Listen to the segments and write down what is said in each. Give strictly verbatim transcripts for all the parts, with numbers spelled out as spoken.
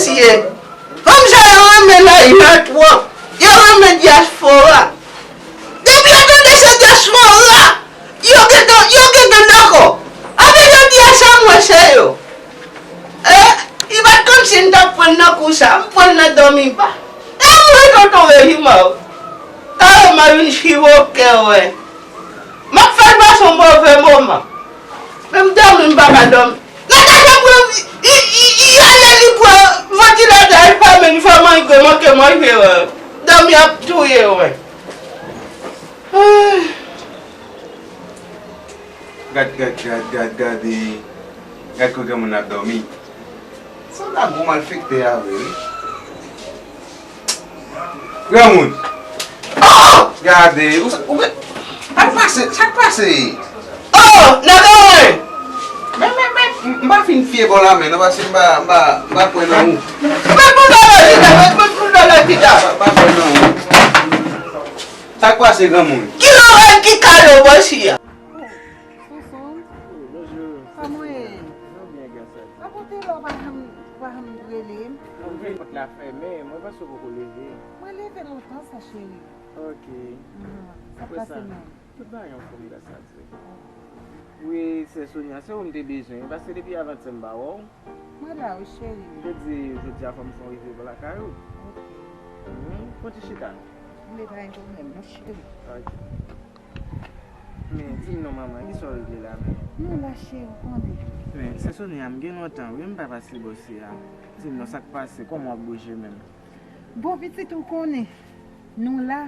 Mesye, fanm sa yo renmen lari a twòp. Yo renmen dyaspora. Depi yo tande se dyaspora, yo gentan, yo gentan dakò. Ape yo di a sa mwen se yo. Eh, li pa t konn si m t ap pran nan kou sa, m pran nan dòmi pa. E mwen tonton Rejiman. Ayo, m a vin chivoke, wè. M ap fè l pase yon move moman. Men m dòmi, m pa ka dòmi. Natacha pran, li, li, li ale, li pran vantilatè, li fèmen, li fè manje, manke manje, wè. Dòmi ap touye, wè. Gad, gad, gad, gad, gad, e, gad kote moun ap dòmi. Sanble gwo malfektè a vre, wi. Granmoun! Oh! Gade, ou, ou, sa k pase? Sa k pase? Oh! Nèg mwen! Men, men, men, m pa fin fye bò la, men, non, paske m pa, m pa, m pa kwè nan ou. Mwen pou dòlè chita, mwen pou dòlè chita. M pa, m pa kwè nan ou. Sa k pase, granmoun? Ki lòrèy ki kale w bò isi a? Souson. Bonjou. Kòman w ye? Mwen byen, gras a Dye. Akote la, ou pa janm, ou pa janm rele m. Mwen vin kont la fèmen, mwen panse w poko leve. Mwen leve lontan sa, cheri. Ok. Sa pase menm? Tout bagay anfòm, gras a Dye. Wi, sè Sonia, se ou m te bezwen, paske depi avantyè m pa wè w. Mwen la wi, cheri. M te di jodi a fò m fè yon rive bò lakay ou. Ok. Mhm. Pran ti chita non. M vle pa gen pwoblèm non, cheri. Ok. Men, di m non, manman, kisa w regle la menm? Nou la, cheri, ou konnen. Men, sè Sonia, m gen lontan, wi, m pa pase bò isi a. Di m non, sa k pase? Kòman w ap bouje menm? Bon, pitit, ou konnen. Nou la.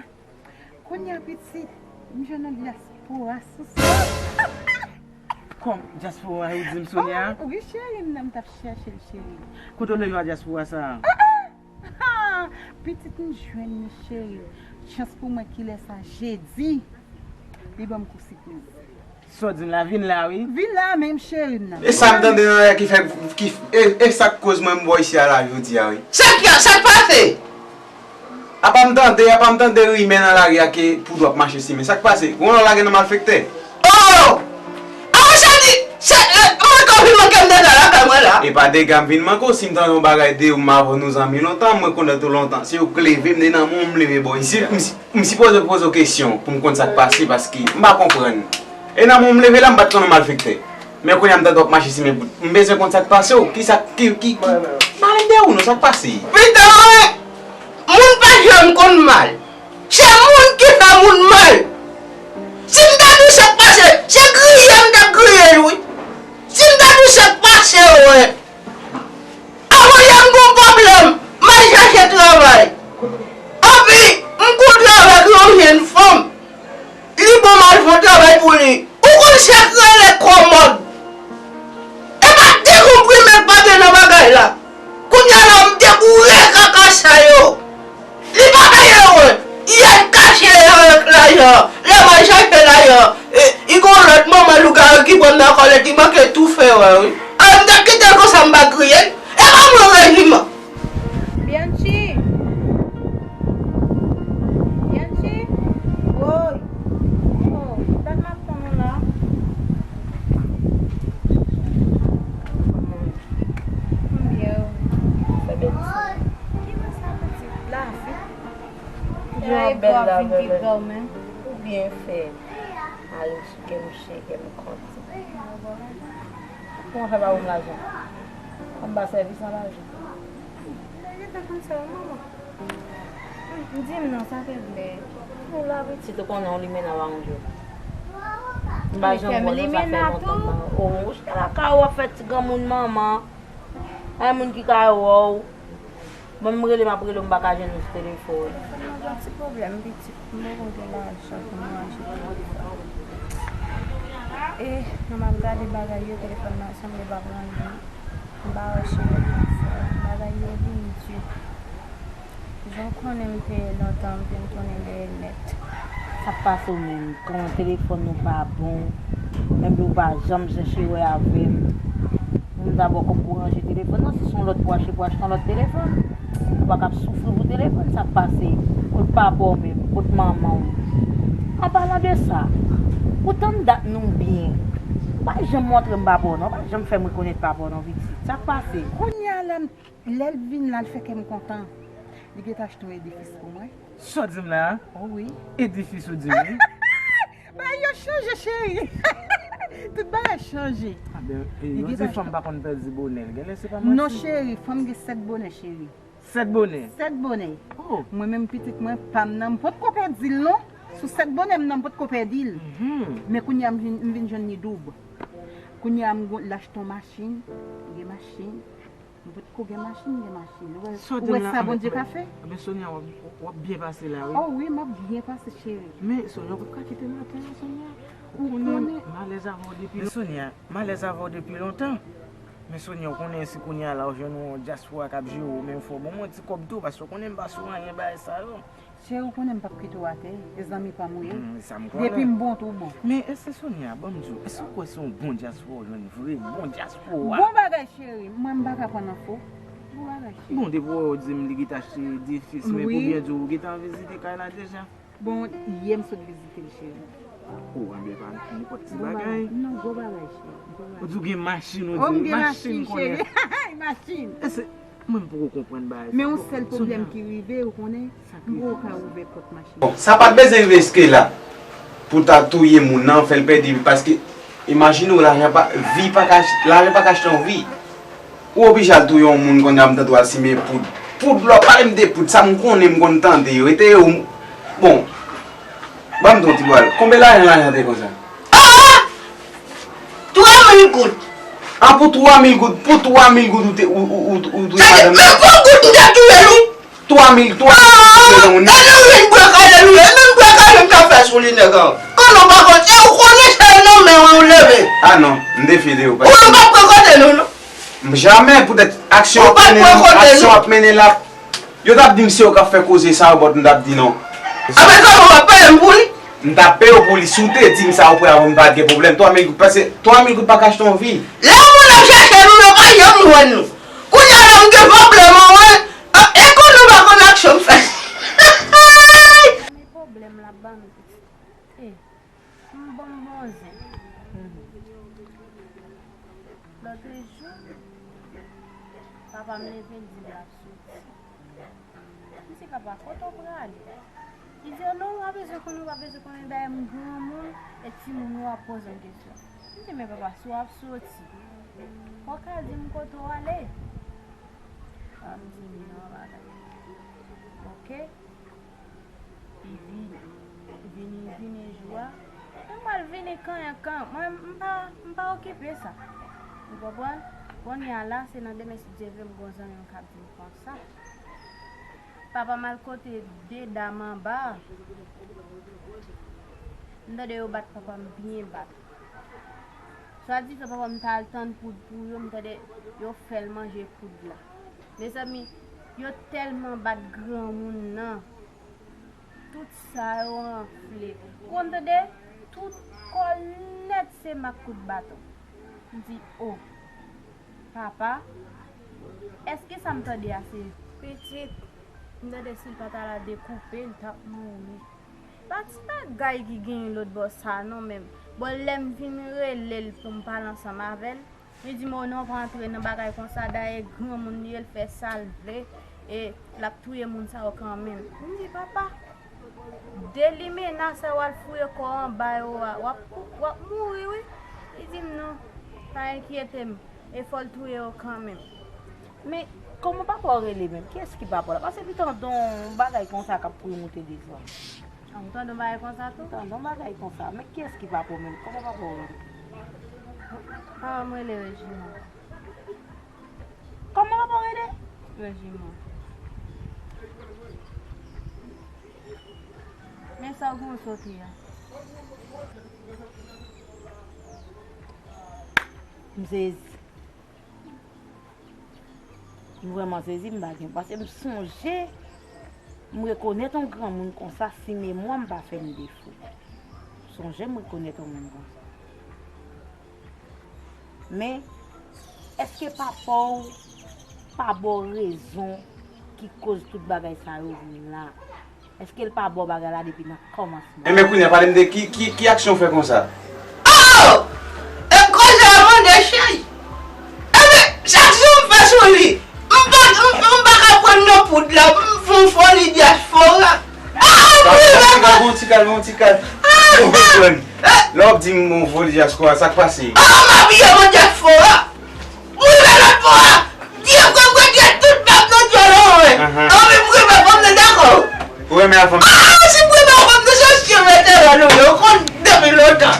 Kounye a, pitit, m jwenn yon dyaspora sou sa. Kòm dyaspora, ou di m Sonia? Oh, wi, cheri, m nan, m t ap chèche l, cheri. Kote w te jwenn dyaspora sa a? Ah, ah! Ah! Pitit, m jwenn li, cheri. Chans pou mwen, kilè sa, jedi, li ban m kou sipriz. Sa w di m la, vin la, wi. Vin la menm, cheri m nan. E sa m tande nan lè ki fè, ki, e, e sa k koz mwen m bò isi a la jodi a, wi. Sa k, sa k pase? Apa m tande, apa m tande rimè nan lari a ke Poud w ap mache simen. Sa k pase? Gon lè w lage nan malfektè? Oh! Avan sa di, se, e, mwen konfime ke m tande lakay mwen la. E pa dega m vin manke w, si m tande yon bagay de ou, m avè w nou zanmi lontan, mwen konèt ou lontan. Se ou k leve m, de nan men w m leve bò isi a. M si, m si, m sipoze poze w kesyon pou m konn sa k pase, paske m pa konprann. E nan men w m leve la, m pa t konn ou malfektè. Men kounye a m tande w ap mache simen bout. M bezwen konn sa k pase w. Kisa, ki, ki, ki, m ale dèyè w non, sa k pase? Pita, wi! Moun pa janm konn mal. Se moun ki fè moun mal. Si m ta di w sa k pase, se griye m t ap griye l, wi. Si m ta di w sa k pase, wi. Avan yè m gon pwoblèm, m al chache travay. Anpi, m gon travay ak yon jèn fanm. Li ban m al fè yon travay pou li. Ou konn sa k rele kòmòd? E pa dekonprime k pa gen nan bagay la. Kounye a la, m deboure kaka sa yo. Li pa peye wè. Yè l kache avèk lajan. Lè m al chache lajan, e, li gon lòt manman lougawou ki pran m nan kòlèt, li manke toufe wè, wi. A, m t ap kite l konsa, m pa griye l. E pa mwen Rejiman. Bianchi! Bianchi! Woy! Oh, dat m ap tann ou la. Kòman w ye? M byen, wi. Fè bèl ti. Ki bò sa, pitit? Lavi. Toujou ap bèl la, bèl. Ou byen fè. Mari m sou kè m chen, kè m kontan. Kòman fè pa ban m lajan? Kòm m pa sèvi san lajan. Mwen gentan konn sa, wi, manman. Di m non, sa te vle. Nou la, pitit, ou konnen yon limena pa yon jou. M pa janm wè w non, sa fè lontan m pa wè w. O, ou chita lakay ou ap fè ti granmoun manman. Ay, moun ki ka wè w. Bon, m rele, m ap rele w, m pa ka jwenn ou sou telefòn. Telefòn nan gen ti pwoblèm, pitit. M poko gen lajan pou m ranje telefòn. E, lè m ap gade bagay yo, telefòn nan sanble pa pran li. M pa wè cheri m ap fè. Bagay yo vin di. Jan w konnen m te ye lontan, m vin tounen dèyè nèt. Sa k pase w menm? Kòman telefòn ou pa bon? Epi w pa janm chèche wè avè m. Moun dabò kòb pou ranje telefòn nan, si se yon lòt pou achte, pou achte yon lòt telefòn. Ou pa k ap soufri pou telefòn, sa k pase? Kot papa w menm? Kot manman w? An palan de sa, ou tann dat nou byen. Pa janm montre m papa w non, pa janm fè m rekonèt papa w non, pitit. Sa k pase? Kounye a la, lè l vin la, l fè kè m kontan. Li gentan achte yon edifis pou mwen. Sa w di m la a? Oh wi. Edifis ou di m wi. Bagay yo chanje, cheri. Tout bagay chanje. Ah, ben, e, yo di fanm pa konn pèdi bonè l. Genlè se pa manti. Non, cheri, fanm gen sèt bonè, cheri. Sèt bonè? Sèt bonè. Oh. Mwen menm pitit mwen, pa m nan, m potko pèdi l non. Sou sèt bonè m nan, m potko pèdi l. Mhm. Men kounye a m vin, m vin jwenn li doub. Kounye a m gon, l achte yon machin, m gen machin. M potko gen machin, m gen machin. Ou wè, ou wè sa Bondye ka fè? Ebyen, Sonia, w ap, w ap byen pase la, wi. Oh wi, m ap byen pase, cheri. Men, Sonia, ou p ap ka kite maten an, Sonia. Ou konnen m alèz avè w depi lontan. Men, Sonia, m alèz avè w depi lontan. Men, Sonia, ou konnen si kounye a la, ou jwenn yon dyaspora k ap jere w, men fò w ban mwen ti kòb tou, paske ou konnen m pa sou anyen bagay sa yo. Cheri, ou konnen m p ap kite w atè, e zanmi pa m ou ye. Hmm, sa m konnen. Depi m bon, tou bon. Men èske Sonia, ban m di w, èske ou kwè se yon bon dyaspora w jwenn vre, bon dyaspora? Bon bagay, cheri. Mwen, m pa ka pran nan fo. Bon bagay, cheri. Bon, depi w di m li gentan achte edifis, men pou byen di w, ou gentan vizite kay la deja? Bon, yè m sot vizite l, cheri. Oh, anben pa nenpòt ti bagay. Non, gwo bagay, cheri. Gwo bagay. Ou di w gen machin, ou di m gen machin, cheri. Machin. E se Mwen m poko konprann bagay sa. Men yon sèl pwoblèm ki rive, ou konnen, m poko ka ouvè pòt machin. Bon, sa pa t bezwen rive jiske la pou ta touye moun nan, fè l pèdi vi, paske imajine w, lajan pa, vi pa ka, lajan pa ka achte yon vi. Ou oblije al touye yon moun, kounye a m tande w al simen poud. Poud, lè w pale m de poud, sa m konnen, m konn tande yo. Rete yo, bon, ban m di w ti bwal. Konbyen lajan, lajan te konsa? Ah! Twa mil goud. An, pou twa mil goud, pou twa mil goud ou te, ou, ou, ou, ou touye madanm nan? Menm pou goud m te touye l wi. Twa mil, twa mil goud ou touye nan moun nan? E nou vin bwè kale nou ye, menm bwè kale m t ap fè sou li nèg an. Konnen w pa konn, e ou konnen se nan men w ou leve. Ah non, m defye de ou. Ou menm pa pran kote nou non. Jamè, poutèt aksyon w ap mennen, aksyon w ap mennen la. Yo t ap di m se yo k ap fè koze sa yo, but m t ap di non. Anben kòman w ap peye m pou li? M t ap peye w pou li, si w te di m sa ou prè avè m, pa t gen pwoblèm. Twa mil goud, paske twa mil goud pa ka achte yon vi. Lè moun ap chèche nou, yo pa janm jwenn nou. Kounye a la m gen pwoblèm an wè. E konnen w pa konn aksyon m fè. Men pwoblèm la ban m pitit. E, m bon m bon zen. Lòt jou, papa m leve, l di l ap soti. M di, "Papa, kote w prale?" Li di, "O non, ou pa bezwen konnen, ou pa bezwen konnen, dayè m granmoun, e timoun ou ap poze m kesyon." M di, "Men papa, si w ap soti, fò w ka di m kote w ale." Papa m di, "Non, bagay." Oke. Li vini, li vini, li vini jou a. Mwen pral vini kankan. Mwen, m pa, m pa okipe sa. Ou konprann? Kounye a la, se nan demen, si Dye vle, m gon zanmi m k ap di m konsa. Papa m al kote de dam anba a. M tande yo bat papa m byen bat. Swadizan papa m t al tann poud pou yo, m tande yo fè l manje poud la. Mezanmi, yo tèlman bat granmoun nan. Tout sa yo anfle. Ou konn tande? Tout kò l nèt se mak kout baton. M di, "O, papa, èske sa m tande a se pitit?" M tande si l pa t al dekoupe, l t ap mouri. Pa ti bagay ki genyen lòt bò sa non, men bon, lè m vin rele l pou m pale ansanm avè l, li di m, "O non, pa antre nan bagay konsa, dayè granmoun li ye, l fè sa l vle, e l ap touye moun sa yo kanmenm." M di, "Papa, de limena sa w al fouye kò anba yo a, w ap, w ap mouri wi." Li di m, "Non, pa enkyete m, e fò l touye yo kanmenm." Men, kòman papa w rele menm? Kiyès ki papa w la? Paske m tande yon bagay konsa k ap remonte devan. Ah, ou tande yon bagay konsa tou? M tande yon bagay konsa. Men kiyès ki papa w menm? Kòman papa w rele? Papa m rele Rejiman. Kòman papa w rele? Rejiman. Men sa w gen w soti a. M sezi. M vrèman sezi, m pa gen, paske m sonje, m rekonèt yon granmoun konsa, si memwa m pa fè m defo. M sonje m rekonèt yon moun konsa. Men, èske papa w pa ba w rezon ki koz tout bagay sa yo vin la? Èske l pa ba w bagay la depi nan kòmansman? Enben kounye a, pale m de ki, ki, ki aksyon w fè konsa? Oh! E m Poud la, m fè yon foli dyaspora. Ah, m rive. Bon, ti kalm, bon, ti kalm, bon, ti kalm. Bon, konprann. Lè w ap di m yon foli dyaspora, sa k pase? Ah, m abiye an dyaspora. M rive lòt bò a. Dye gwo gwo dye tout pèp nan dyòl an mwen. Anhan. Anvi m rive fanm nan dakò. Ou renmen a fanm nan? Ah, si m renmen a fanm nan, se sye veteran nou ye. Ou konn depi lontan.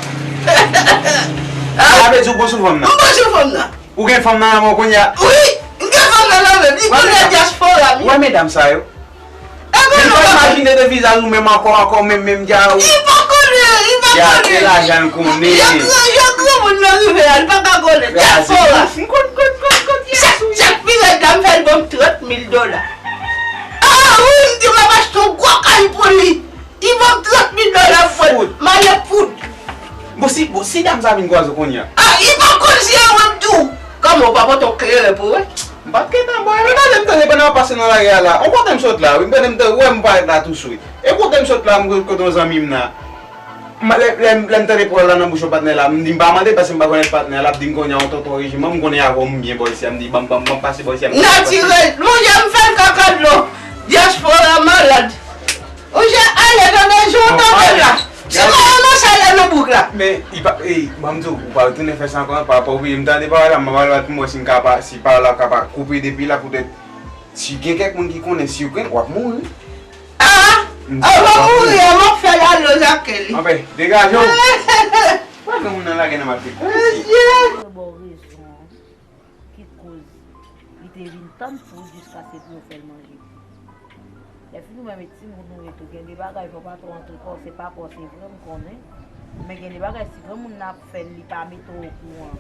Sa vle di ou bon sou fanm nan? M bon sou fanm nan. Ou gen fanm nan nan men w kounye a? Wi, m gen fanm nan nan men m. Li konnen dyaspora m. Ou wè medam sa yo? Li pa imajine de vizaj ou menm ankò, ankò, menm, menm, dja ou. Li pa konnen, li pa konnen. Dja, se lajan l konnen. Jan, jan granmoun nan rive a, li pa ka konnen. Dyaspora. Kout, kout, kout, kout, yes, wi. Chak, chak pi rèd la, m fè l ban m trant mil dola. Ah, wi, m di m ap achte yon gwo kay pou li. Li ban m trant mil dola, m pran, m ale poud. Bon, si, bon, si dam sa vin kwaze w kounye a. Ah, li pa konn si e mwen m tou. Kòman, ou pa pote yon kleren pou wè? M pa t gentan bwè. Men gade m tande pandan w ap pase nan lari a la. On kote m sot la, wi. M tande m te, ou wè m parèt la tou sou. E kote m sot la, m kote yon zanmi m la. M, lè, lè, lè m tande pawòl la nan bouch yon patnè la, m di m pa mande paske m pa konnen patnè a, l ap di m kounye a yon tonton rejiman, m konnen avè w m byen bò isi a, m di ban m, ban m, ban m pase bò isi a, m konnen pase. Natirèl, monchè, m fè l kaka dlo. Dyaspora malad. Monchè, ale, tande, jan w tande m la. Si pa yon nan sale nan bouk la. Men, li pa, ey, ban m di w, ou pa retounen fè sa ankò, pa, pa oubli, m tande pawòl la, m pa pale pou m wè si m ka pa, si pawòl la ka pa koupe depi la, poutèt, si gen kèk moun ki konnen, si w gen, w ap mouri. Ah! M di, ah, w ap mouri, a m ap fè laloz ak li. Anfen, degaje w. Pa gen moun nan lage nan m ap fè. Mesye! Mwen ba w rezon an ki koz li te vin tann poud jiskaske pou yo fè l manje poud. Lè fini ou menm e timoun ou ye tou, gen de bagay fò pa twò antre kò, se pa kò, se vre m konnen. Men gen de bagay si granmoun nan ap fè l, li pa mete w okouran.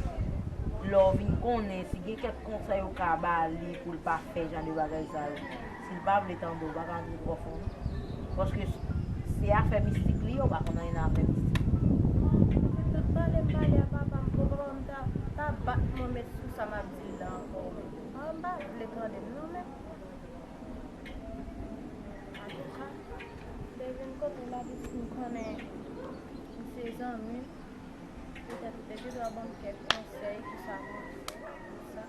Lè w vin konnen, si gen kèk konsèy ou ka ba li pou l pa fè jan de bagay sa yo. Si l pa vle tande w, pa ka antre twò fon non. Paske se afè mistik li ye, ou pa konn anyen nan afè mistik. Tout pale m pale a papa m, pou papa m ta, ta bat mwen met sou sa m ap di l la ankò. Ah, m pa vle tande m non, men. Antouka, m te vin kote w la pitit, m konnen ou se zanmi m. Petèt ou te gen dwa ban m kèk konsèy ki sa pou m fè, pou sa.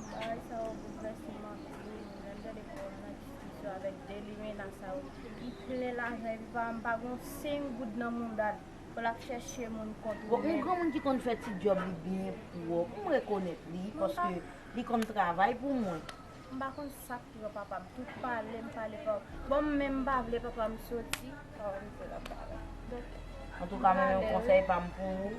Bagay sa yo boulvèse m anpil, lè m tande pawòl nan diskisyon avèk de limena sa yo ki plen lajan epi pa, m pa gen yon senk goud nan mouda l. Pou l ap chèche moun kont ou menm. Bon, yon granmoun ki konn fè ti djòb li byen pwòp, m rekonèt li, paske li konn travay pou mwen. M pa konn sa k pran papa m. Tout pale m pale pa. Bon, m menm m pa vle papa m soti. Papa m se l ap pale. Antouka, mwen menm konsèy pa m pou ou,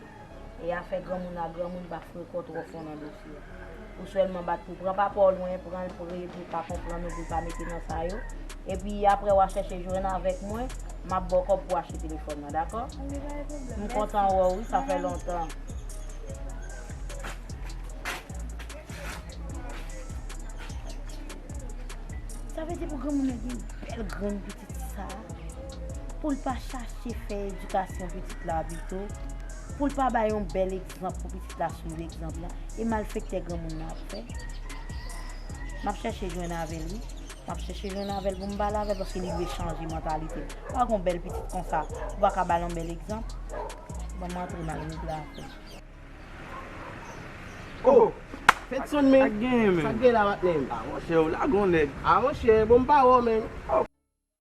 e afè granmoun a granmoun, pa frekò twò fon nan dosye a. Ou sèlman bat pou pran pa pa w lwen, pran l pre pou l pa konprann ou, pou l pa mete nan sa yo. Epi apre w a chèche jwenn avèk mwen, m ap ba w kòb pou w achte telefòn nan, dakò? Ok, pa gen pwoblèm. M kontan wè w wi, sa fè lontan. Sa vle di pou granmoun nan gen bèl grenn pitit sa, pou l pa chache fè edikasyon pitit la pito, pou l pa bay yon bèl egzanp pou pitit la swiv egzanp la, e malfektè granmoun nan ap fè. M ap chèche jwenn avè l wi. M ap chèche jwenn avè l pou m pale avè l, paske li dwe chanje mantalite l. Pa gen yon bèl pitit konsa, ou pa ka ba l yon bèl egzanp. Ban m antre nan limit la avè l. Oh, Fedson, men. Sa k genyen, men? Sa k genyen la, patnè m? Ah, monchè, ou lage yon nèg. Ah, monchè, bon, m pa wè w, men. Oh,